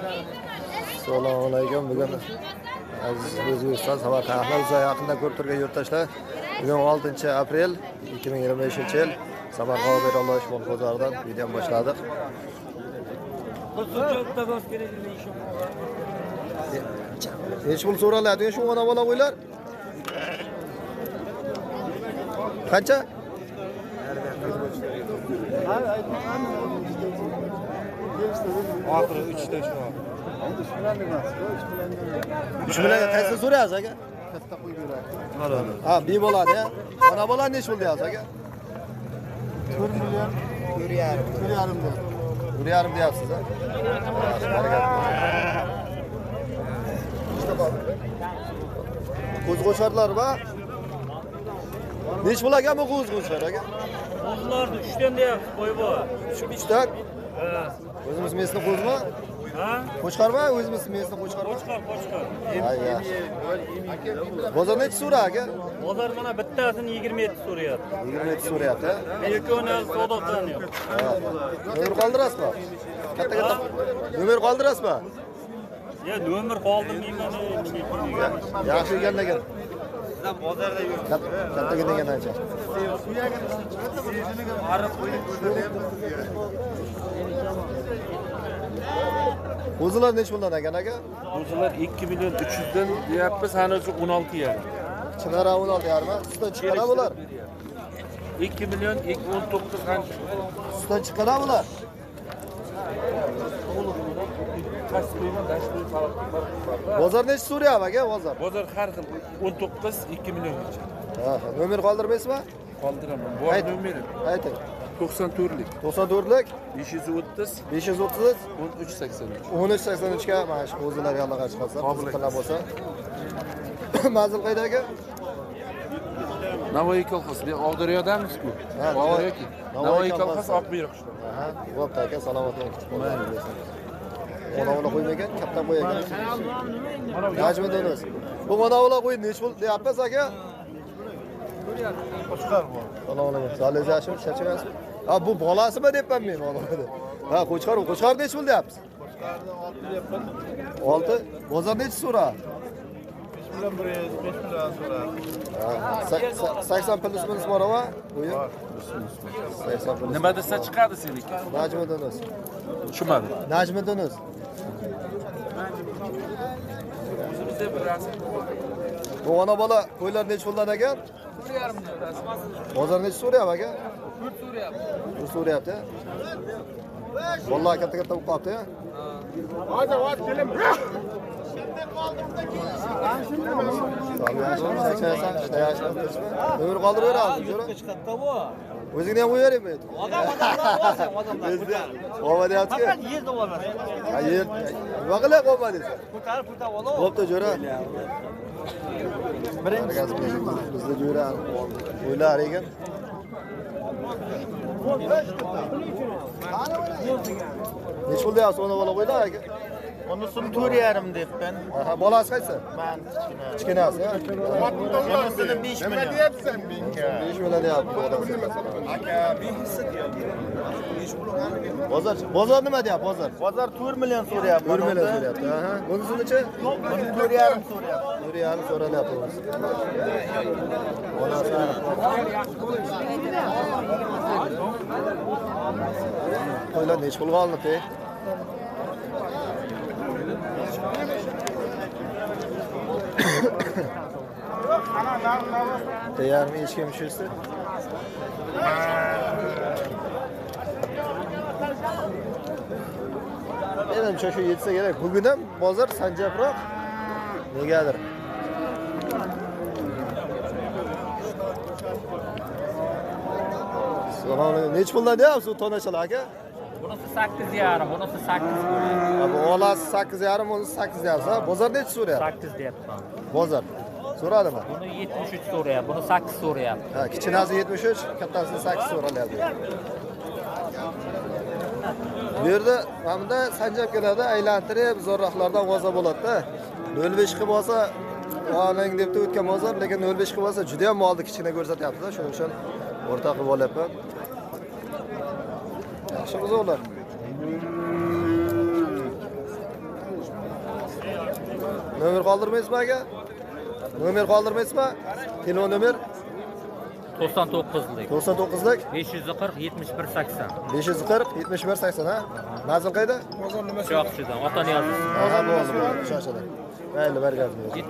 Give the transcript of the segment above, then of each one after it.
Assalomu alaykum. Bugun aziz O'zbekiston Samarqandda uzoq yaqindan ko'rib turgan yurtdoshlar, bugun 6-aprel 2025-yil Samarqand Berolosh mol bozoridan video boshladik. Necha pul so'raladi shu ona bola qo'ylar? Qancha? Oxiri 3 ta shu. 3 million qaysi so'rayapsiz aka? Katta qo'y beradi. Ha, bir bo'ladi ya. Ona bola necha pul deyapsiz aka? 4 million 4,5. 4,5 deyapsiz. 4,5 deyapsiz ha? Harakat. Qo'z qo'sharlar va necha pul aka bu qo'z qo'shar aka? Qo'zlarni 3 dan deyapsiz, qo'y bor. 3 dan? Ha. O'zimiz mesni qo'zmi? Ha? Qo'chqarmi? O'zimiz mesni qo'chqarmi? Qo'chqar, qo'chqar. Bozor necha so'ra aka? Bozor mana bittasini 27 so'rayapti. 27 so'rayapti. Ikkovini hali savdo qilanyapti. Nomer qoldirasizmi? Katta-katta. Nomer qoldirasizmi? Ya nomer qoldirmayman. Yaxshi ekan lekin. Sizdan bozorda yuribsiz. Kattaga degan ancha. Qo'zilar necha puldan ekan aka? Qo'zilar 2 million 300 dan deyapmiz, hali 16,5. Chinara 16,5, sutdan chiqqan bular. 2 million 19 qancha? Sutdan chiqqan bular. Bozor necha so'rayapti aka, bozor? Bozor har xil 19 2 milliongacha. Ha, nomer qoldirmaysizmi? Qoldiraman. Bor nomerim. Ayting. 94lik. 94lik 530 530 1383. 1383 ga mana shu qo'zilar yallig'a chiqsa, qiziqqanlar bo'lsa. Manzil qayda aka? Navoiy kolxoz. Biz Oqdaryodamiz-ku. Ha, Navoiy. Navoiy kolxoz Oqbuyruq qishlog'i. Ha, bo'pti aka, salomat bo'ling, kutib qolamiz. Ona qo'ymagan, katta qo'y ekan. Najmiddin o'z. Bu ona qo'y necha pul deyapsiz aka? Qo'chqor bu. Assalomu alaykum. Sog'ligingiz yaxshimi? Charchamayapsizmi? Ha, bu bolasimi deyapman men ona. Ha, qo'chqor, qo'chqor necha pul deyapsiz? Qo'chqorni 6 deyapman. 6. Bozor necha so'ra? 5 million 100, 5 million so'ra. Ha, 80 plyus minus bormi? Qo'yi? 80 plyus. Nima desa chiqadi seniki? Najmiddin o'z. Tushunmadim. Najmiddin o'z. O'zimizda bir rasm. Bu ona bola qo'ylar necha puldan ekan? 4,5. Bozor necha so'rayapti aka? 4 so'rayapti. 4 so'rayapti. Vallahi katta-katta bo'lib qolibdi. Hozir vaqt kelim. Nomer qoldiraveramiz, jo'ra. O'zingni ham qo'yaveraymi? Odamlar bo'lsa, odamlar. Olma deyapti-ku. Faqat yerda olmasa. Ha, yer. Nima qilay olma desa. Ko'tarib ko'tarib olib. Bo'pti, jo'ra. Birinchi bizda jo'ra o'ylar ekan. Necha pul deyapsiz ona bola qo'ylar aka? Unisini 4,5 deyapman. Ha, bolasi qaysi? Men kichkina. Kichkinasi, ha? Unisini 5 million. Nima deyapsan menga? 5 million deyapti bolasi. Aka, 5 hissa deyapti. 5 pul Bozor, bozor nima deyapti, bozor? Bozor 4 million so'rayapti. 4 million so'rayapti. Aha. Bunisinichi? Buni 4,5 so'rayapti. 4,5 so'ralyapti bunisi. Bolasi. Qo'ylar necha pulga olinibdi? Yarim echki mushisi. Menimcha shu yetsa kerak. Bugun ham bozor sanjabroq. Negadir. Assalomu alaykum. Necha puldan deyapsiz u tonachalar aka? Bunisi 8,5, bunisi 8 bo'ladi. Ha, bu olasi 8,5, bunisi 8,5, ha? Bozor necha so'rayapti? 8 deyapman. Bozor so'radimi? Buni 73 so'rayapti, buni 8 so'rayapti. Ha, kichinasi 73, kattasi 8 so'ralyapti. Bu yerda mana bunda sanjab keladi, aylantirib zo'rroqlardan g'oza bo'ladi-da. 0.5 qilib olsa, oling debdi o'tgan bozor, lekin 0.5 qilib olsa juda ham molni kichkina ko'rsatyapti-da, shuning uchun o'rta qilib olyapman. Yaxshi buzovlar. Nomer qoldirmaysizmi aka? Nomer qoldirmaysizmi? Telefon nomer 99lik. 99lik 540 71 80. 540 71 80 ha? Manzil qayda? Shoxchidan, Otaniyoz. Ha, bo'ldi, bo'ldi. Shoxchidan. Mayli, bargaz bo'lsin.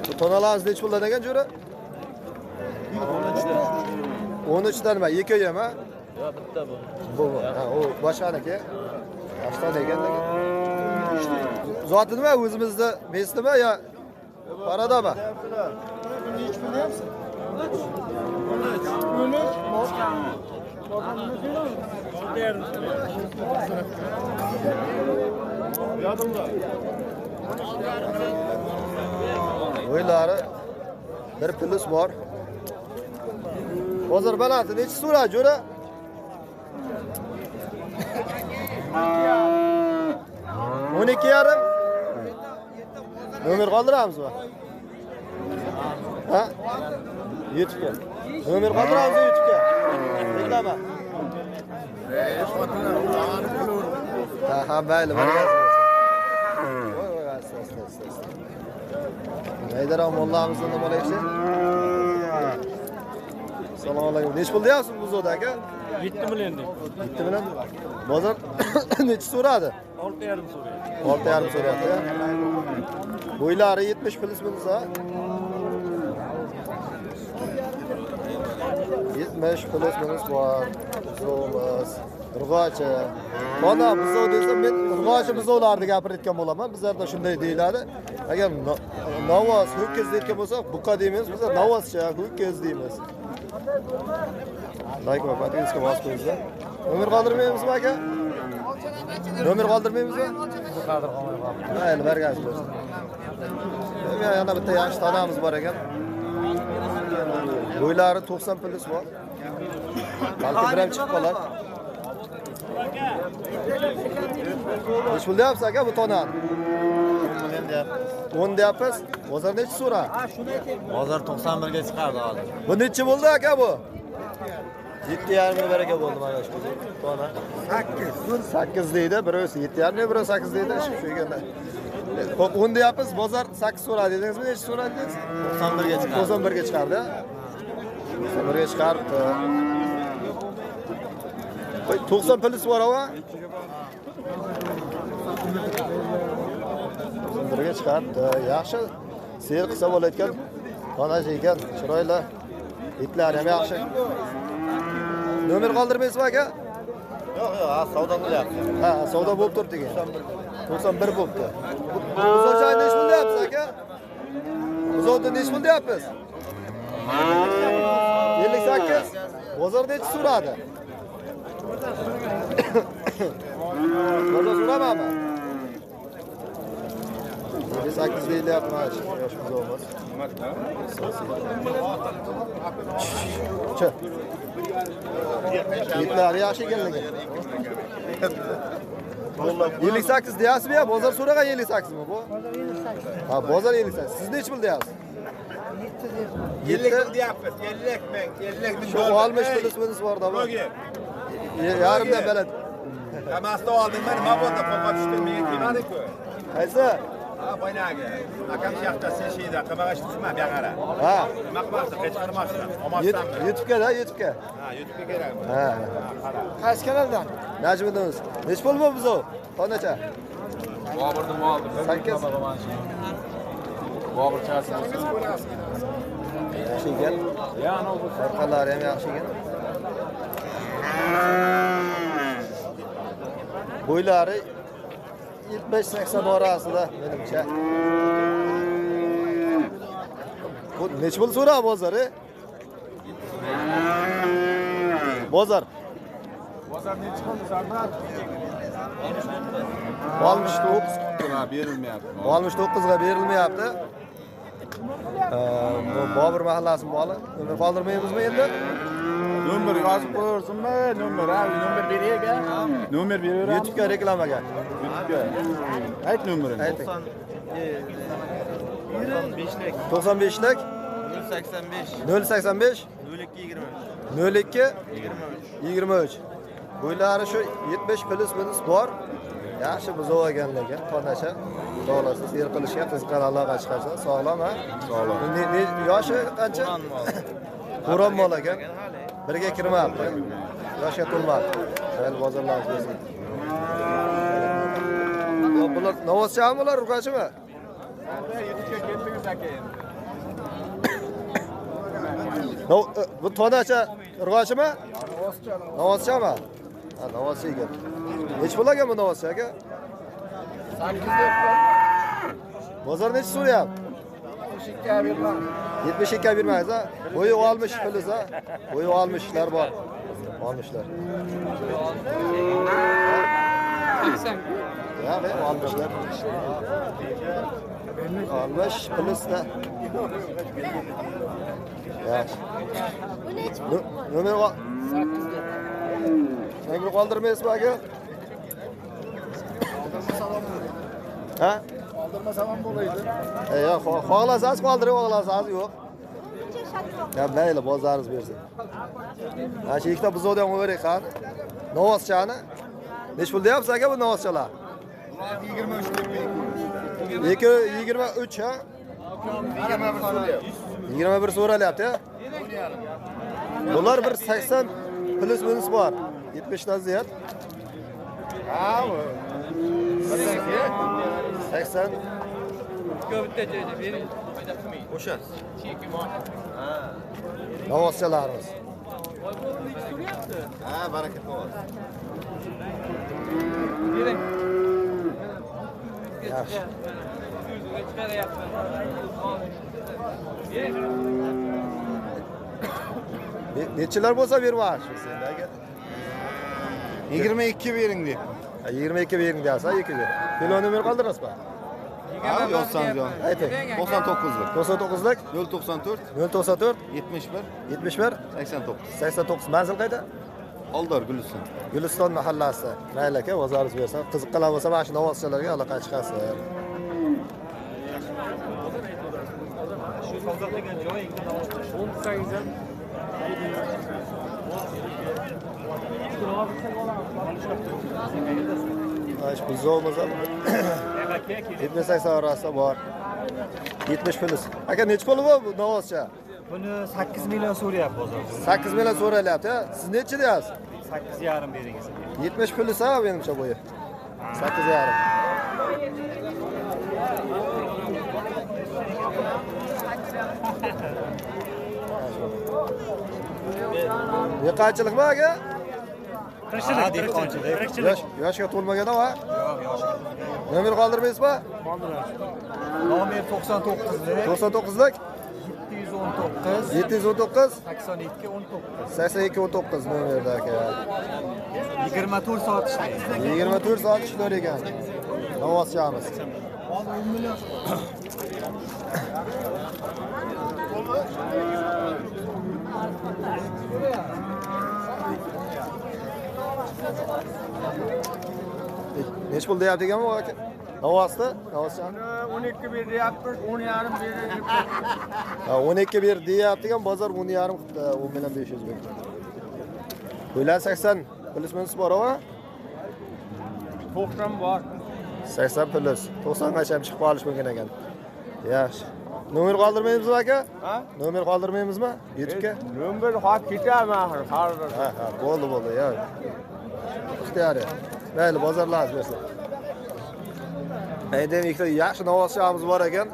73. Tonalarimiz necha puldan ekan jo'ra? 13 dan nima? Ikkovi ham, ha? Yo'q, bitta bu. Bu. Ha, u boshqaniki. Boshqan ekan lekin. Zoti nima o'zimizda mesnimi yo paradami? Necha pul deyapsiz? 13. 13. O'ylari bir plus bor. Hozir balansi necha so'ra jo'ra? 12,5. Nomer qoldiramizmi? Ha? YouTube'ga. Nomer qoldiramizmi YouTube'ga? Reklama. Ha, ha, mayli, barakasi bo'lsin. Voy, voy, asta, asta, asta. Haydar mollamizni nima olaychi? Assalomu alaykum. Necha pul deyapsiz bu zoda aka? 7 million deyapti. 7 million. Bozor necha so'radi? 6,5 so'rayapti. 6,5 so'rayapti. Bo'ylari 70 plus bo'lsa. 70 plus minus bor. Buzovimiz, urg'ochi. Mana buzov desam men urg'ochi buzovlarni gapirayotgan bo'laman. Bizlarda shunday deyiladi. Agar navoz, ho'kiz deyotgan bo'lsak, buqa deymiz. Bizlar navozcha, ho'kiz deymiz. Like va podpiska bosib qo'yinglar. Nomer qoldirmaymizmi aka? Nomer qoldirmaymizmi? Mayli, bargasi bo'lsin. Yana bitta yaxshi tanamiz bor ekan. Bo'ylari 90 plus bor. Balki bir ham chiqib qolar. Necha pul deyapsiz aka bu tonani? 10 deyapmiz. Bozor necha so'ra? Bozor 91 ga chiqardi hozir. Bu necha bo'ldi aka bu? 7,5 baraka bo'ldi mana shu tona. 8. 8 deydi, birovsi 7,5, birovsi 8 deydi. Shu ekanda. Xo'p, 10 deyapmiz, bozor 8 so'radi dedingizmi, necha so'radi dedingiz? 91 ga chiqardi. 91 ga chiqardi. 91 ga chiqardi. Qo'y, 90 plus bor a? 91 ga chiqardi. Yaxshi. Seyir qilsa bo'layotgan tonachi ekan, chiroyli. Etlari ham yaxshi. Nomer qoldirmaysizmi aka? Yo'q, yo'q, savdo qilyapti. Ha, savdo bo'lib turibdi ekan. 91 bo'libdi. Buzovchani necha pul deyapsiz aka? Buzovni necha pul deyapsiz? 58. Bozor necha so'radi? Bozor so'ramadimi? 58 deyilyapti mana shu yosh buzovimiz. Etlari yaxshi ekanligi. 58 deyapsizmi ya? Bozor so'ragan 58 mi bu? Ha, bozor 58. Siz necha pul deyapsiz? 50 deyapmiz. 50 ming, 50 ming. Shu 60 plus minus bor da bu. Yarimdan baland. Hammasidan oldin men nima bo'ldi? Qo'lga tushdim, menga tegmadi-ku. Qaysi? Ha, boyagi. Akam shu yoqda seshiyda, qilmag'ach tushma, bu yoqqa. Ha. Nima qilmoqchi? Qichqirmoqchi. Olmoqchisanmi? YouTube'ga-da, YouTube'ga. Ha, YouTube'ga kerakmi? Ha. Qaysi kanaldan? Najmiddin. Necha pul bu buzov? Tonacha. Boburni oldi. 8. Bobur chasi. Yaxshi ekan. Orqalari ham yaxshi ekan. Bo'ylari 70-80 orasida menimcha. Bu necha pul so'rab bozor, e? Bozor. Bozor necha pul Sardor? 69 ga berilmayapti. 69 ga berilmayapti. Bu Bobur mahallasi moli. Nomer qoldirmaymizmi endi? Nomer yozib qo'yursinmi? Nomer, ha, nomer beraylik, ha. Nomer beraveramiz. YouTube'ga reklamaga. YouTube'ga. Ayt nomerini. Ayting. 95lik 085 085 02 23 02 23. Bo'ylari shu 70 plus minus bor. Yaxshi buzov ekan lekin tonacha. Xudo xolasa seyr qilishga qiziqqan aloqa chiqarsa, sog'lom ha? Sog'lom. Yoshi qancha? Qo'ron mol ekan. Birga kirmabdi. Yoshga to'lmabdi. Mayli, bozorlarimiz bersin. Bular novvoschami bular, urg'achimi? Bu tonacha urg'achimi? Novvoschami? Ha, novvoscha ekan. Necha pul ekan bu novvoscha aka? 8 deb. Bozor necha so'rayapti? 72 ga bermaysiz ha? Bo'yi 60 pulisi ha? Bo'yi 60lar bor. 60lar. 80. Ya, 60lar. 60 plusda. Yaxshi. Nomer 8 deb. Nomer qoldirmaysizmi aka? Ha? Qoldirmasam ham bo'ladi. Yo'q, xohlasangiz qoldiring, xohlasangiz yo'q. Ya mayli, bozoringiz bersin. Mana shu ikkita buzovni ham qo'yavering, qani. Novvoschani. Necha pul deyapsiz aka bu novvoschalar? 23 deb. 2.23 ha? 21 so'ralyapti, ha? Bular bir 80 plus minus bor. 70 dan ziyod. Ha, 80. Bitta joyda bering. O'sha. Novvoschalarimiz. Ha, baraka topasiz. Bering. Yaxshi. Nechilar bo'lsa bermoqchisiz endi aka? 22 bering deb. 22 bering deyapsiz, 2 Telefon nomer qoldirasizmi? Ha, yozsangiz yo'q. Ayting. 99lik. 99lik 094 094 71 71 89. 89. Manzil qayda? Oldor Guliston. Guliston mahallasi. Mayli aka, bozoringiz bersin. Qiziqqanlar bo'lsa mana shu novvoschalarga aloqa chiqasiz. Mana shu buzovimiz ham 70-80 orasida bor. 70 plus. Aka, necha puli bor bu novvoscha? Buni 8 million so'rayapti bozorda. 8 million so'ralyapti, ha? Siz necha deyapsiz? 8,5 beringiz. 70 plus ha, menimcha bo'yi. 8,5. Dehqonchilikmi aka? Tirikchilik, dehqonchilik. Yoshga to'lmagan ha? Yo'q, yoshga to'lmagan. Nomer qoldirmaysizmi? Qoldiramiz. Nomer 99lik. 99lik 719 719 82 19. 82 19 nomerda aka. 24 soat ishlaydi. 24 soat ishlar ekan. Novvoschamiz. Necha pul deyapti ekan bu aka? Novvosni? Novvoschani? 12 ber deyapti, 10,5 ber deyapti. Ha, 12 ber deyapti ekan, bozor 10,5 qilibdi, 10 million 500 ming. Qo'ylar 80 plus minus bor, ha? 90 bor. 80 plus. 90 gacha ham chiqib qolish mumkin ekan. Yaxshi. Nomer qoldirmaymizmi aka? Ha? Nomer qoldirmaymizmi? YouTube'ga? Nomer hop ketami axir, har bir. Ha, ha, bo'ldi, bo'ldi, ya. Ixtiyoriy. Mayli, bozorlarimiz bersin. Endi ham ikkita yaxshi novvoschamiz bor ekan.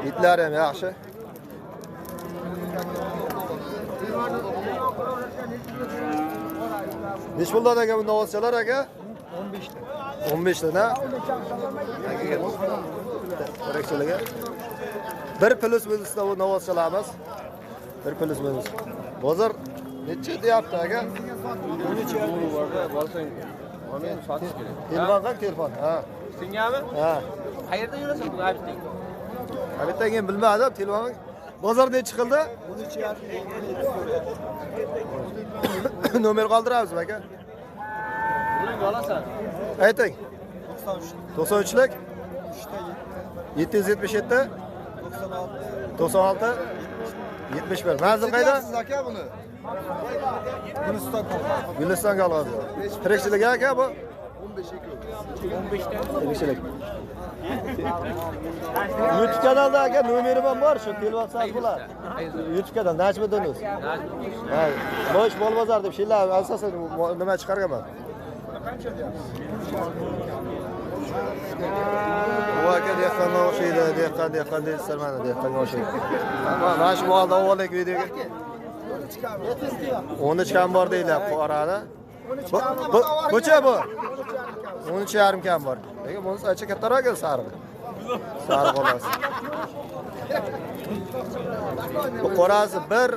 Itlar ham yaxshi. Necha puldan aka bu novvoschalar aka? 15 ta. 15 ta, na? Tirikchiligi. 1 plus minusda bu novvoschalarimiz. 1 plus minus. Bozor necha deyapti aka? 13,5 bo'lsang, uni sotish kerak. Telefon qil, telefon. Ha. Sengami? Ha. Qayerda yurasan bu abitang? Abitang men bilmadim, telefon. Bozor necha qildi? 13,5. Nomer qoldiramizmi aka? Buni olasan. Ayting. 93lik 777 96 71. Manzil qayda? Siz aka buni. Guliston kolxozi. Guliston kolxozi. Tirikchilik aka bu? 15 ta. YouTube kanalda aka nomerim ham bor, shu kelyapsangiz bo'ladi. YouTube kanal Najmiddin o'z. Ha, Loyish mol bozor deb she'rlar asosan nima chiqarganman. Bu aka dehqonga o'xshaydi, dehqon deysizlar mana dehqonga o'xshaydi. Mana shu molni olaylik videoga. 13 kam bor deyilyapti qorani. Bu-chi bu? 13,5 kam bor. Lekin bunisi ancha kattaroq ekan sarig'i. Sariq olasiz. Bu qorasi 1,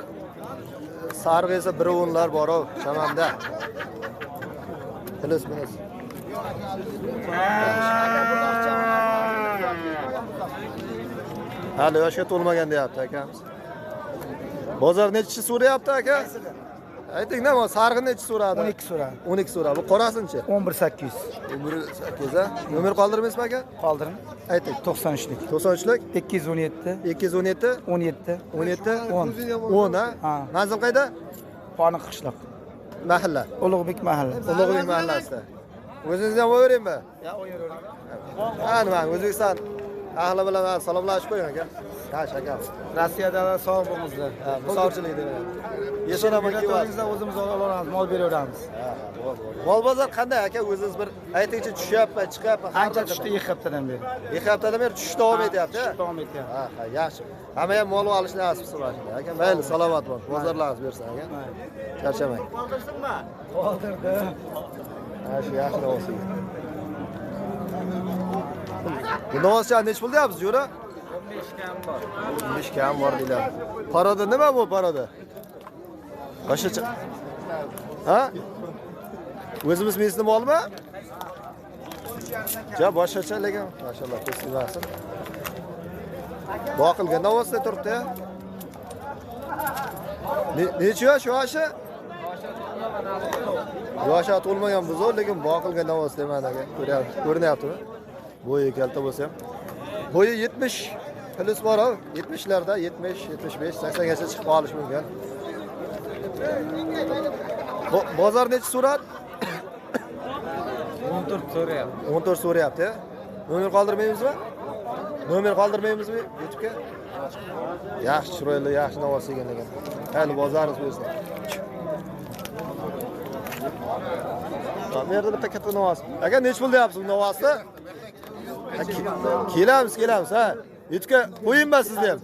sarig'i esa 1.10lar bor-ku, chamamda. Plus minus. Hali yoshga to'lmagan deyapti akamiz. Bozor nechi so'rayapti aka? Ayting, nima sarig'i nechi so'radi? 12 so'radi. 12 so'radi. Bu qorasinchi? 11,800. 11,800 a? Nomer qoldirmaysizmi aka? Qoldiring. Ayting. 93lik. 93lik? 217. 217. 17. 17. 10. 10 ha? Manzil qayda? Qoniq qishloq. Mahalla. Ulug'bek mahalla. Ulug'bek mahallasida. O'zingizni ham o'ylaymi? Ya, o'ylayvering. Ha, nima, O'zbekiston ahli bilan salomlashib qo'ying aka. Yaxshi aka. Rossiyada sog' bo'lingizlar. Misolchilik degan. Yashaman kelyapsiz, o'zimiz olamiz, mol beraveramiz. Mol bozor qanday aka? O'zingiz bir aytingchi, tushyapmi, chiqyapmi? Ancha tushdi 2 haftadan beri. 2 haftadan beri tushish davom etyapti. Tushish davom etyapti. Ha, ha, yaxshi. Hamma ham mol olish nasib qilsin aka. Mayli, salomat bo'ling. Bozorlaringiz bersin aka. Charchamang. Qoldirsinmi? Qoldirdi. Ha, shu yaxshi bo'lsin. Bu novvoscha nechi pul deyapsiz, jo'ra? 15 kam bor. 15 kam bor deyiladi. Paroda nima bu paroda? Boshqacha. Ha? O'zimiz mesni molmi? Ja, boshqacha lekin, mashalloh, ko'z tegmasin. Boqilgan novvosda turibdi. Necha yosh yoshi? Yoshi to'lmagan buzov, lekin boqilgan novvos deyman aka. Ko'ryapsiz, ko'rinyaptimi? Bo'yi kalta bo'lsa ham. Bo'yi 70 plus bor, 70larda 70, 75, 80 gacha chiqib qolishi mumkin. Bozor necha so'radi? 14 so'rayapti. 14 so'rayapti. Nomer qoldirmaymizmi? Nomer qoldirmaymizmi YouTube'ga? Yaxshi, chiroyli, yaxshi novvos yegan ekan. Hali bozoringiz bo'lsin. Bu yerda bitta katta novvos. Aka, necha pul deyapsiz bu novvosni? Kelamiz, kelamiz, ha. YouTube'ga qo'yinma sizni ham.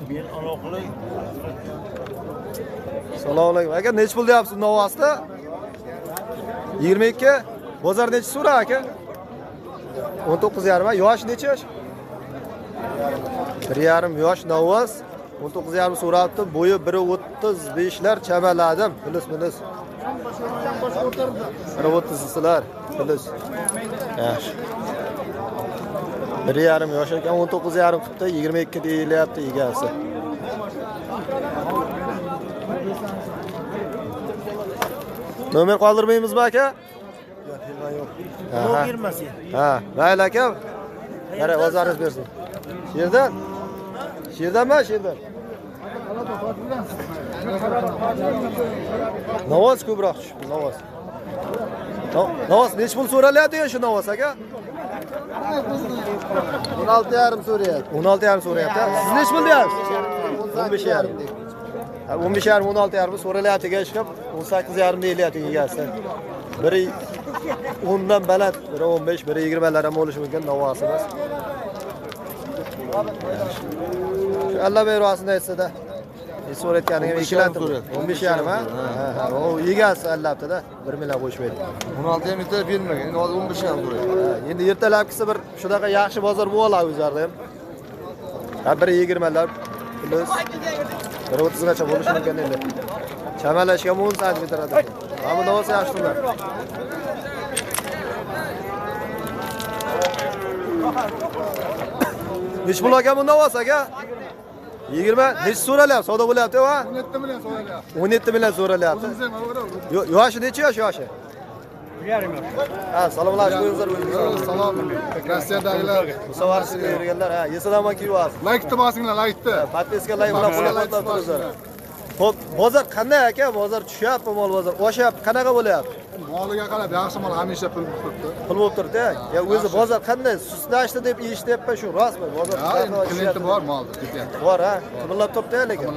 Men aloqali. Assalomu alaykum. Aka, necha pul deyapsiz novvosni? 22. Bozor necha so'ra aka? 19,5. Yosh necha yosh? 1,5 yosh novvos. 19,5 so'rabdi. Bo'yi 1.35lar chamaladim. Plus minus. 1.30lar plus. Yaxshi. 1,5 yosh ekan, 19,5 qilibdi, 22 deyilyapti egasi. Nomer qoldirmaymizmi aka? Yo'q, yo'q. Bermasin. Ha, mayli aka. Qara, bozoringiz bersin. Sherdan? Sherdanmi, sherdan? Novvos ko'proq tushibdi, novvos. Novvos necha pul so'ralyapti shu novvos aka? 16,5 so'rayapti. 16,5 so'rayapti. Siz necha pul deyapsiz? 15,5. 15,5, 16,5 so'ralyapti chiqib, 18,5 deyilyapti egasi. Biri 10 dan baland, biri 15, biri 20lar ham bo'lishi mumkin novvosimiz. Shu Alloh berasini aytsa-da. So'rayotganiga ikkilantirib 15,5 ha? Ha, u egasi allabdi-da, 1 million qo'shmaydi. 16 ham ertalab bermagan, endi hozir 15,5 so'rayapti. Ha, endi ertalabkisi bir shunaqa yaxshi bozor bo'ladi o'zlarida ham. Ha, biri 20lar plus 1.30 gacha bo'lishi mumkin endi. Chamalashga 10 santimetr adadi. Mana bu novvos yaxshi turadi. Necha pul aka bu novvos aka? 20. Necha so'ralyapti? Savdo bo'lyapti, ha? 17 million so'ralyapti. 17 million so'ralyapti. Yoshi necha yosh yoshi? 1,5 yosh. Ha, salomlashib qo'yingizlar o'zingiz. Salom. Rossiyadagilar, Musavarchilik yurganlar, ha, yesadan kiyib. Laykni bosinglar, laykni. Podpiska layk bilan qo'llab-quvvatlab turinglar. Xo'p, bozor qanday aka? Bozor tushyapti, mol bozor oshyapti, qanaqa bo'lyapti? Moliga qarab yaxshi mol hamisha pul bo'lib turibdi. Pul bo'lib turibdi. Ya o'zi bozor qanday sustlashdi deb eshityapman, shu rostmi? Bozor klienti bor molda, ketyapti. Bor, ha? Qimillab turibdi lekin.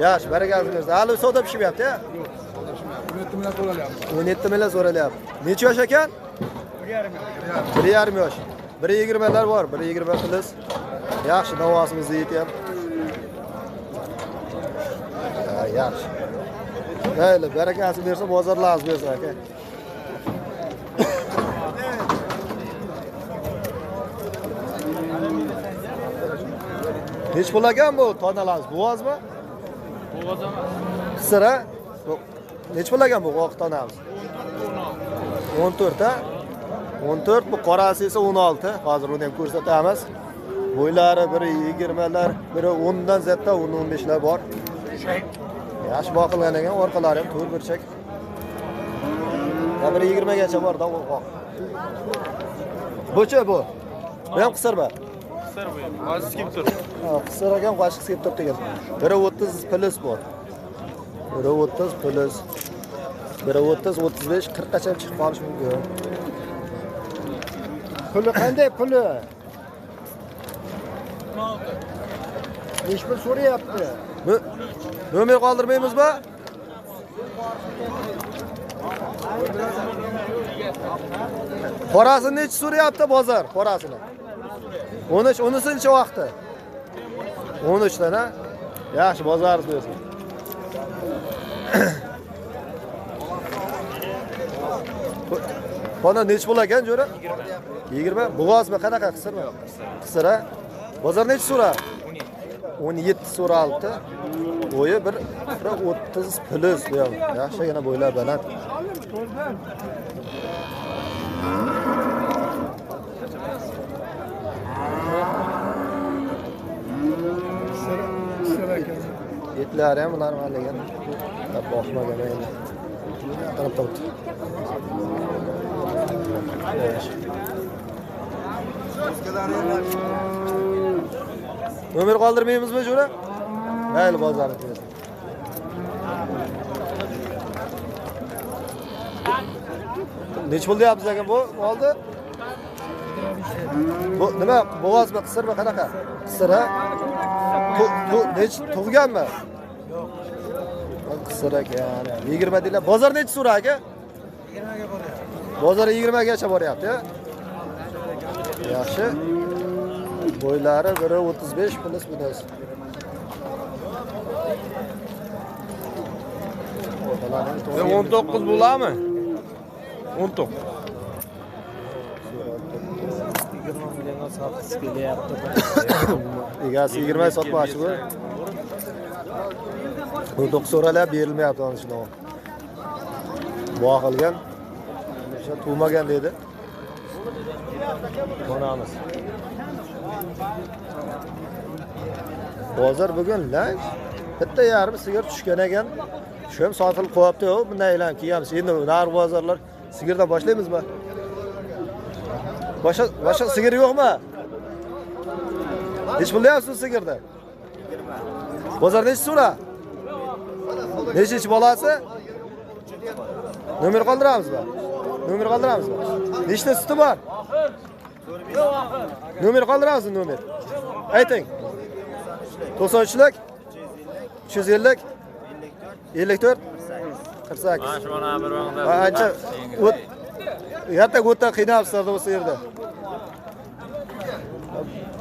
Yaxshi, barakangiz bersin. Hali savdo pishmayapti, ya? Yo'q, savdo pishmayapti. 17 million so'ralyapti. 17 million so'ralyapti. Necha yosh ekan? 1,5 yosh. 1.20lar bor, 1.20 plus. Yaxshi, davosimizni yetyapti. Ha, yaxshi. Mayli, barakasini bersin, bozorlarimiz bersin aka. Nech pul ekan bu tonalarimiz? Bo'g'ozmi? Bo'g'oz emas. Qisir, ha? Nech pul ekan bu oq tonamiz? 14, ha? 14, bu qorasi esa 16. Hozir uni ham ko'rsatamiz. Bo'ylari biri 20lar, biri 10 dan ziyodda 10-15lar bor. Yaxshi boqilgan ekan, orqalari ham to'rt burchak. Ya biri 20 gacha bor da oq. Buchi bu. Bu ham qisirmi? Qisir bu ham. Qochib kelib turibdi. Ha, qisir ekan, qochib kelib turibdi ekan. Biri 30 plus bor. Biri 30 plus. Biri 30, 35, 40 gacha chiqib qolishi mumkin. Puli qanday puli? Necha pul so'rayapti? Nomer qoldirmaymizmi? Qorasini necha so'rayapti bozor? Qorasini. 13, unisi necha vaqti? 13 dan, ha? Yaxshi, bozorimiz bersin. Qona necha pul ekan jo'ra? 20. Bo'g'ozmi, qanaqa qisirmi? Qisir, ha? Bozor necha so'ra? 17 so'ralibdi. Bo'yi 1.30 plus bu ham. Yaxshigina bo'ylar baland. Etlari ham normal ekan. Boqmagan endi. Qarab turibdi. Nomer qoldirmaymizmi jo'ra? Mayli, bozorni bersin. Necha pul deyapsiz ekan bu molni? Bu nima, bo'g'ozmi, qisirmi, qanaqa? Qisir, ha? Necha tug'ganmi? Yo'q. Qisir ekan. 20 deylar. Bozor necha so'ra aka? 20 ga boryapti. Bozor 20 gacha boryapti, ha? Yaxshi. Bo'ylari 1.35 plus bunisi. Sen 19 bo'ladimi? 19. 20 millionga sotgisi kelyapti. Egasi 20 sotmoqchi bu. 19 so'ralab berilmayapti ana shuni. Boqilgan. O'sha tug'magan dedi. Onamiz. Bozor bugun lang. Bitta yarim sigir tushgan ekan. Shu ham sotilib qo'yapti-yu, bundan aylanib kiyamiz. Endi narx bozorlar sigirdan boshlaymizmi? Boshqa sigir yo'qmi? Nech pul deyapsiz sigirda? Bozor necha so'ra? Nechinchi bolasi? Nomer qoldiramizmi? Nomer qoldiramizmi? Nechta suti bor? Nomer qoldiramizmi nomer? Ayting. 93lik 350 54 48. Ancha o't erta o'tda qiynabsizlar o'sha yerda.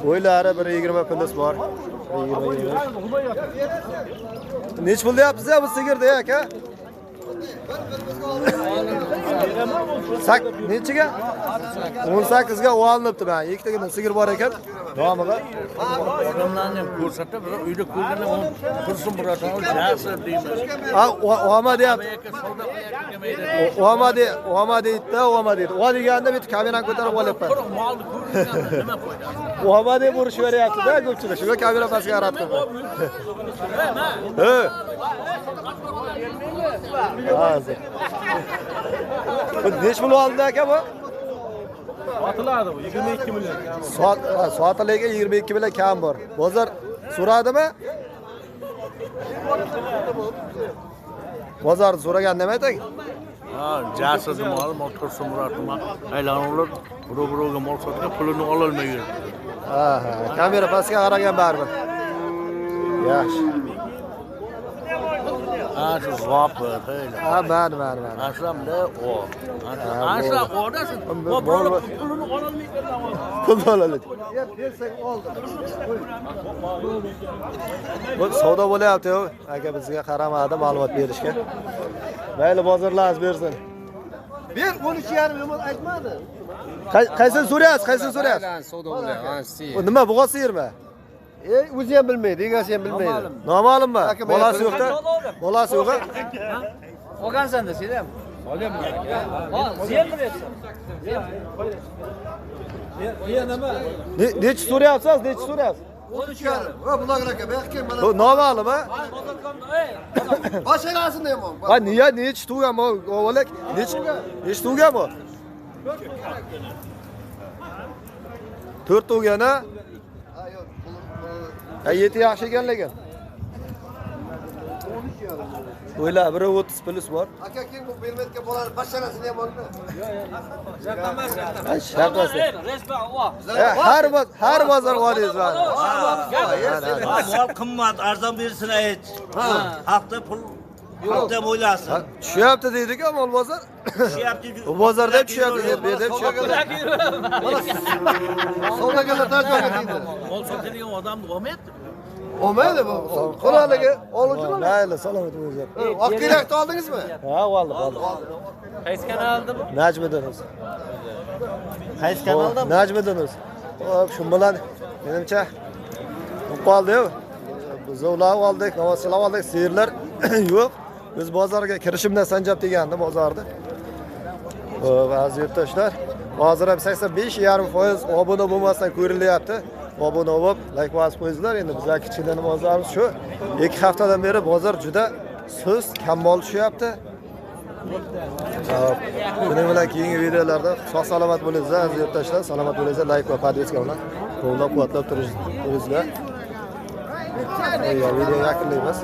Bo'ylari 1.20 plus bor. 1.20. Nech pul deyapsiz bu sigirda aka? Nechiga? 18 ga olinibdi mana. Ikkitagina sigir bor ekan. Nomiga. Odamlarni ham ko'rsatib, biroq uyda ko'rganda tursin birodarlar, yaxshi deymiz. Ha, oma deyapti. Oma de, oma deydi, oma deydi. O deganda bitta kamerani ko'tarib olyapman. Molni ko'rganda nima foydasi? Oma deb urishib beryapti-da ko'pchilik. Shunga kamera pastga qaratib. Ha. Hozir. Bu nech pul oldi aka bu? Sotiladi bu 22 million. Sotiligi 22 million kam bor. Bozor so'radimi? Bozor so'ragan nima ayting? Ha, Jasur mol, mol Tursunmurod mol. Aylanuvlar birov-birovga mol sotgan, pulini ololmay yurdi. Ha, ha, kamera pastga qaragan baribir. Yaxshi. Ha, shu zopir, Ha, mana, mana, mana. Aslamda o. Asla o'rdasin. Pulini ololmay Pulni ololmaydi. Bersang oldim. Bu savdo bo'lyapti, aka bizga qaramadi ma'lumot berishga. Mayli, bozorlarimiz bersin. Ber 13,5 yomon aytmadi. Qaysini so'rayapsiz? Qaysini so'rayapsiz? Savdo bo'lyapti. Bu nima, bo'g'oz sigirmi? O'zi ham bilmaydi, egasi ham bilmaydi. Noma'lummi? Bolasi yo'q-da. Bolasi yo'q-a? Olgansan-da sen ham. Olyapman aka. Ha, sen qilyapsan. Nechi so'rayapsiz? Nechi so'rayapsiz? 13,5. Va bular aka, bu yoqqa mana. Bu noma'lum-a? Boshqasini ham. Ha, niya nechi tug'gan bu o'g'lak? Nechi tug'gan bu? 4 tug'gan a? Ha, 7 yaxshi ekan lekin. O'yla, 1.30 plus bor. Aka, keyin bu bermayotgan bolani basharasini ham olma. Shart emas. Shart emas. Har bozor olingiz bor. Mol qimmat, arzon bersin ayt. Haqda pul haqda o'ylasin. Tushyapti deydi-ku mol bozor. Tushyapti. Bu bozorda tushyapti, bu yerda tushyapti. Savdogarlar tarjima deydi. Mol sotadigan odam olmayapti. Olmaydi bu. Quroliga oluvchilar. Mayli, salomat bo'linglar. Oq kerakni oldingizmi? Ha, oldik, oldik. Qaysi kanalda bu? Najmiddin o'zi. Qaysi kanalda? Najmiddin o'zi. Xo'p, shu bilan menimcha qoldi-yu. Buzovlar oldik, novvoschilar oldik, sigirlar yo'q. Biz bozorga kirishimdan Sanjab degandi bozorda. Xo'p, aziz yurtdoshlar, hozir ham 85,5% obuna bo'lmasdan ko'rilyapti. Obuna bo'lib, like bosib qo'yinglar. Endi bizlar kichkina bozorimiz shu. 2 haftadan beri bozor juda sust, kam mol tushyapti. Xo'p, buning bilan keyingi videolarda sog' salomat bo'linglar, aziz yurtdoshlar, salomat bo'linglar, like va podpiska bilan qo'llab-quvvatlab turingizlar. Video yakunlaymiz.